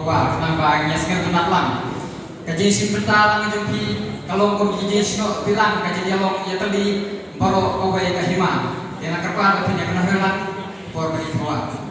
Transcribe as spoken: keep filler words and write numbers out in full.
Ba khnang ba ngin ïa sngewtynnat lang. Ka jingshimbynta lang jong phi ka long kum ka jingshitom bilang, ka jingïalong ïatylli baroh kawei ka hima. Te nga kyrpad ba phin ïa kynmaw lang por ba ngin pyrshah.